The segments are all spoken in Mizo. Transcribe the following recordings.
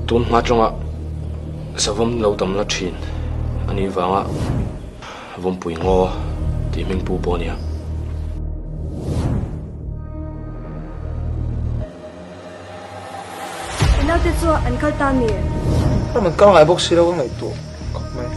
Tun hma tanga savawm lo tam la thin a nih vanga Vawmpui ngaw tih hming pu pawh a nia. I naute chu an kal ta mi? Ram an kal ngai bawk si lo ka ngaihtuah khawp mai.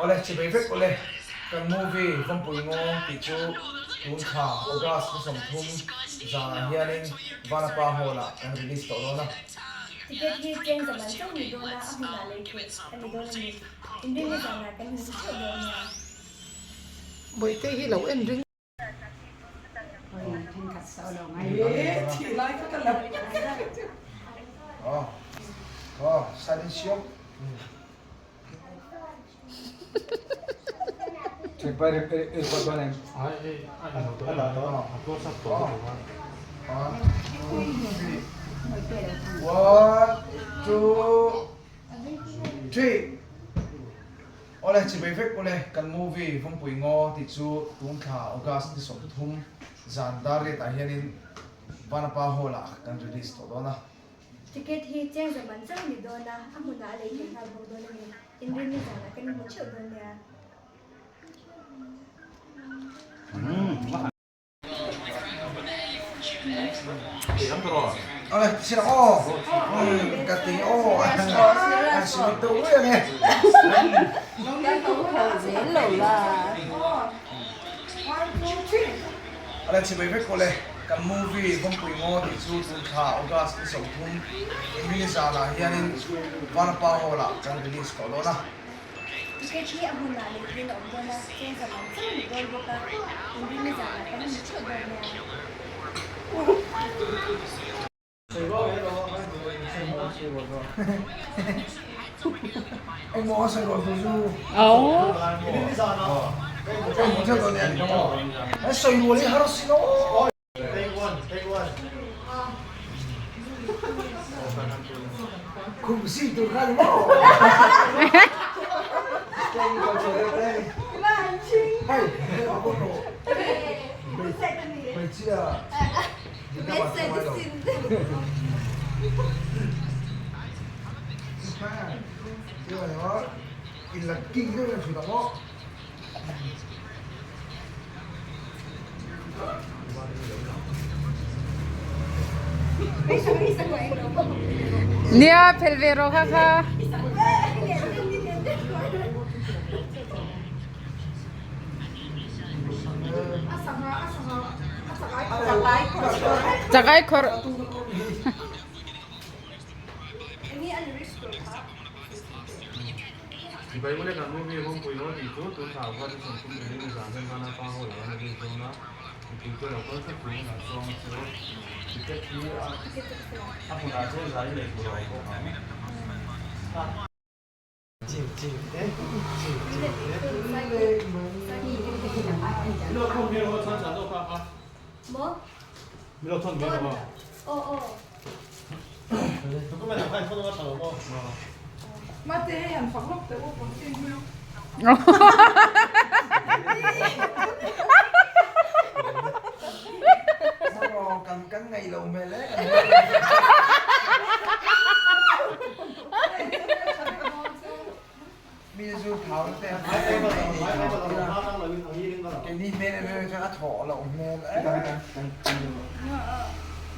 Awle chibai vek awle kan movie Vawmpui Ngaw tih chu tun thla August ni 30 zanah hianin Vanapa Hall ah kan release tawh dawn a. Ticket hi cheng zaman chauh ni dawn a, a hmunah lei theih a ni dawn a ni. Inrinni zanah kan hmu theuh dawn nia. Bawihte hi lo en ring. One, two, three. Awle chibai vek ule kan movie Vawmpui Ngaw tih chu tun thla August ni 30 zan dar riat ah hianin Vanapa Hall ah kan release tawh dawn a. Ticket hi cheng zaman chauh ni dawn a, a hmunah a lei thei nghal bawk dawn a ni. Inrinni zanah kan inhmu theuh dawn nia. Ala chibai vek awle kan movie Vawmpui Ngaw tih chu tun thla August ni 30 Inrinni zanah hianin Vanapa Hall ah kan release tawh dawn a. Ticket hi a hmunah lei thein a awm dawn a, cheng zaman chauh ni dawn bawk a, inrinni zanah kan inhmu theuh dawn nia. Nia phel ve rawh kha kha. Chakai khawrh.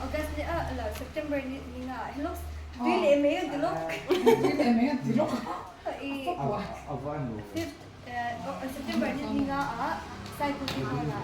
August ni ah September ni nga hello tui leh mai an ti lawk. I fifth September ni hninga ah Saikuti Hall ah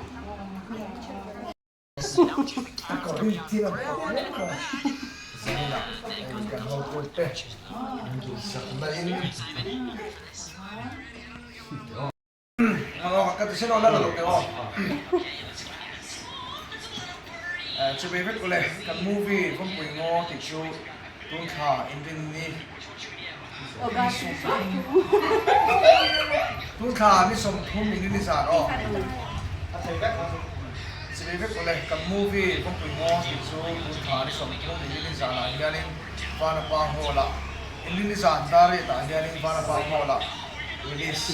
Chubei vek ule kan movie Vawmpui Ngaw tih chu tun thla inrinni Tun thla ni 30 inrinni zan aw. Chubei vek ule kan movie Vawmpui Ngaw tih chu tun thla ni 30 inrinni zanah hianin Vanapa Hall ah inrinni zan dar riat ah hianin Vanapa Hall ah Release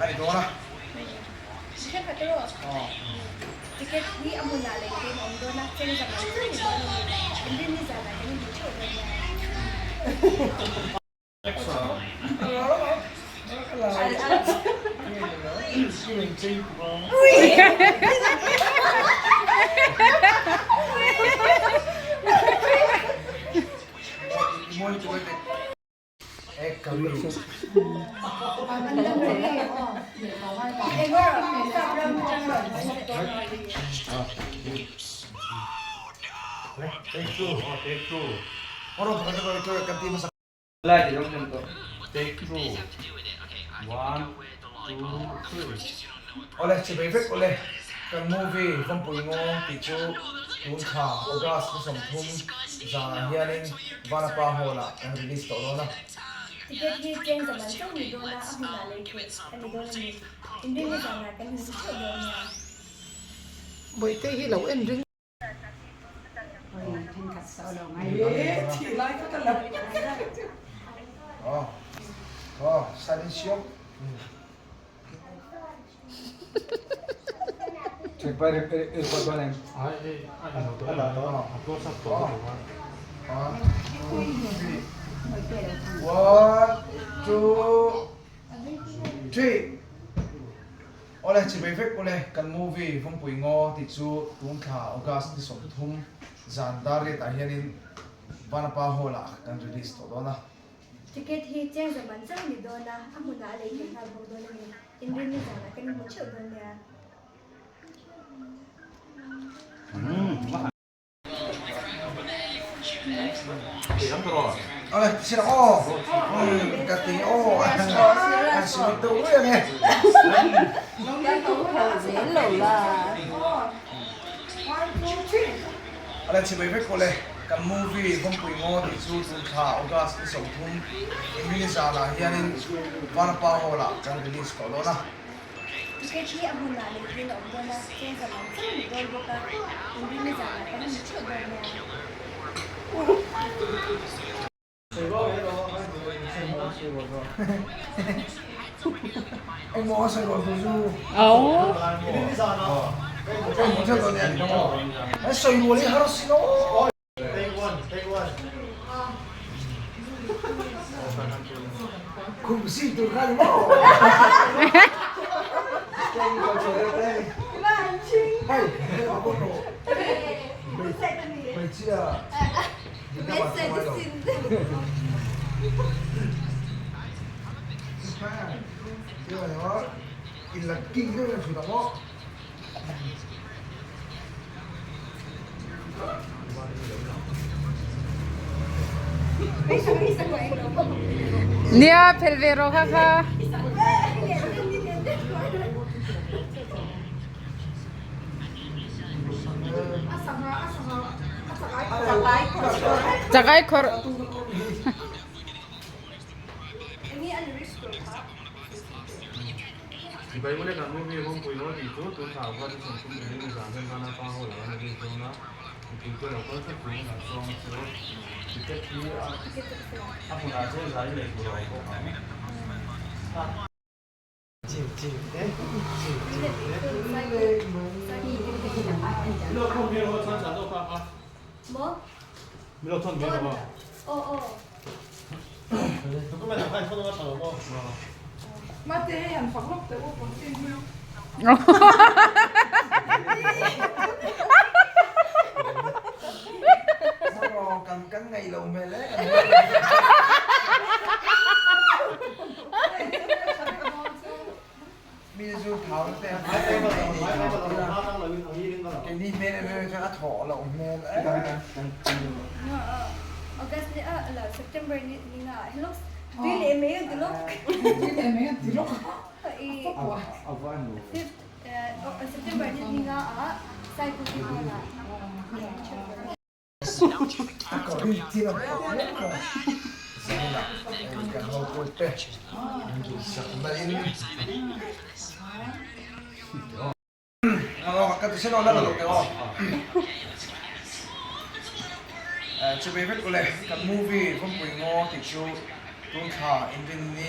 a ni dawn a. Thenkhat erawh ticket hi a hmunah lei theih a awm dawn a, cheng zam ang chiah ni dawn a ni. Inrinni zanah kan inhmu theuh dawn nia. Awle chibai vek awle kan movie Vawmpui Ngaw tih chu tun thla August ni 30 zanah hianin Vanapa Hall ah kan release tawh dawn a. Ticket hi cheng zaman chauh ni dawn a, a hmunah lei theih a ni dawn a ni. Inrinni zanah kan hmu theuh dawn nia. Bawihte hi lo en ring. One, two, three. Awle chibai vek ule kan movie Vawmpui Ngaw tih chu tun thla August ni 30 zan dar riat ah hianin Vanapa Hall ah kan release tawh dawn a. Ticket hi cheng zaman chauh ni dawn a, a hmunah a lei theih nghal bawk dawn a ni. Inrinni zanah kan inhmu theuh dawn nia. Awle sir aw ka ti aw an sui deuh rui ang e. Awle chibai vek awle kan movie Vawmpui Ngaw tih chu tun thla August ni 30 Inrinni zanah hianin Vanapa Hall ah kan release tawh dawn a. Ticket hi a hmunah lei theih a awm dawn a, cheng zaman chauh ni dawn bawk a, inrinni zanah kan inhmu theuh dawn nia. Engmaw a sawi rual tur chu kan hmu theuh dawn nia ni maw? An sawi rual hi har si lo. Khum si tur kha ni maw? Hei, hmeichhia Nia phel ve rawh kha kha. Chakai khawrh. September ni ninga hello tui leh mai an ti lawk. Tui leh mai an ti lawk. Fifth September ni ninga ah Saikuti Hall ah. Chubei vek ule kan movie Vawmpui Ngaw tih chu tun thla inrinni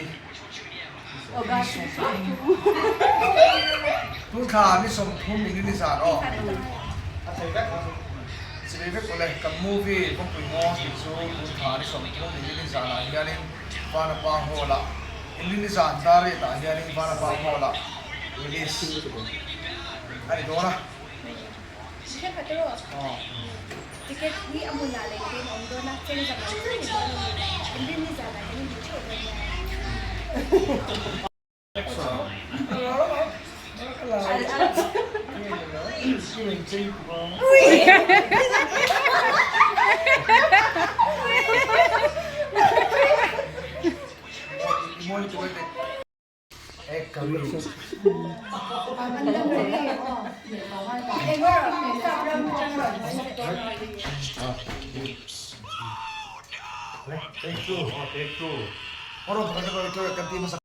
tun thla ni 30 inrinni zan aw Chubei vek ule kan movie Vawmpui Ngaw tih chu tun thla ni 30 inrinni zanah hianin Vanapa Hall ah Inrinni zan dar riatah hianin Vanapa Hall ah release a ni dawn a. Thenkhat erawh ticket hi a hmunah lei theih in awm dawn a, cheng zam ang chu ni dawn a ni. Inrinni zanah kan inhmu theuh dawn nia.